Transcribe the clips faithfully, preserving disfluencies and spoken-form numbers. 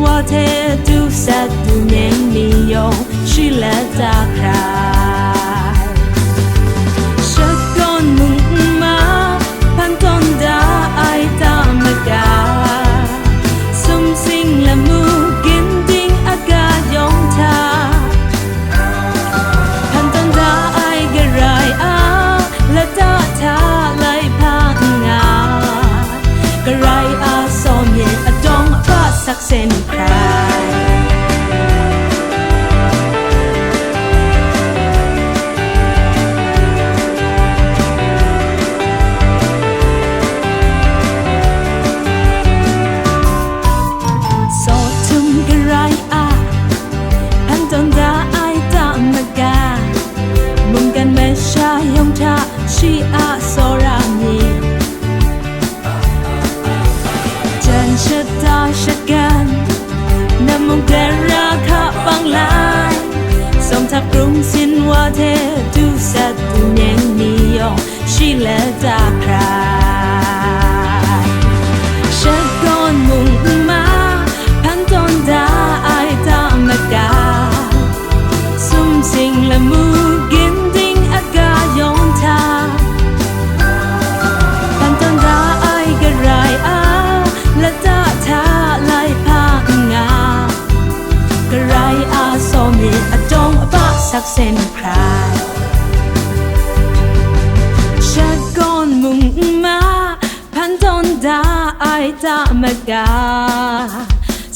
Wa hte du sat du nyeng ni yawng shi lata hkrai. Shakawn mung n ma, hpan tawn da ai ta maga, sumsing lamu ginding aga yawng hta, hpan tawn da ai Karai a lata hta lai hpa n nga, Karai a saw myit adawng aba sakse ni hkrai. Sawhtum Karai a hpan tawn da ai ta maga, mungkan masha yawng hta shi a tsawra myit. Jan shata shagan, namung dara hka bang lai, sawm htap krung sin wa hte du sat du nyeng ni yawng shi lata hkrai. Shakawn mung n ma, hpan tawn da ai ta maga, sumsing lamu ginding aga yawng hta, hpan tawn da ai Karai a lata hta lai hpa n nga, Karai a saw myit adawng aba sakse ni hkrai. Shakawn mung n ma, hpan tawn da ai ta maga,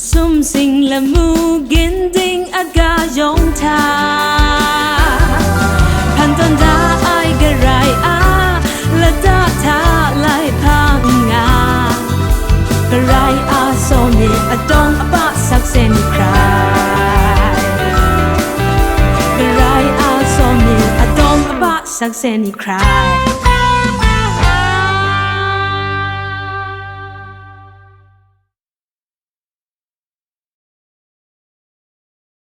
sumsing lamu ginding aga yawng hta, hpan tawn da ai Karai a lata hta lai hpa n nga, Karai a saw myit adawng aba sakse ni hkrai. Karai a saw myit adawng aba sakse ni hkrai.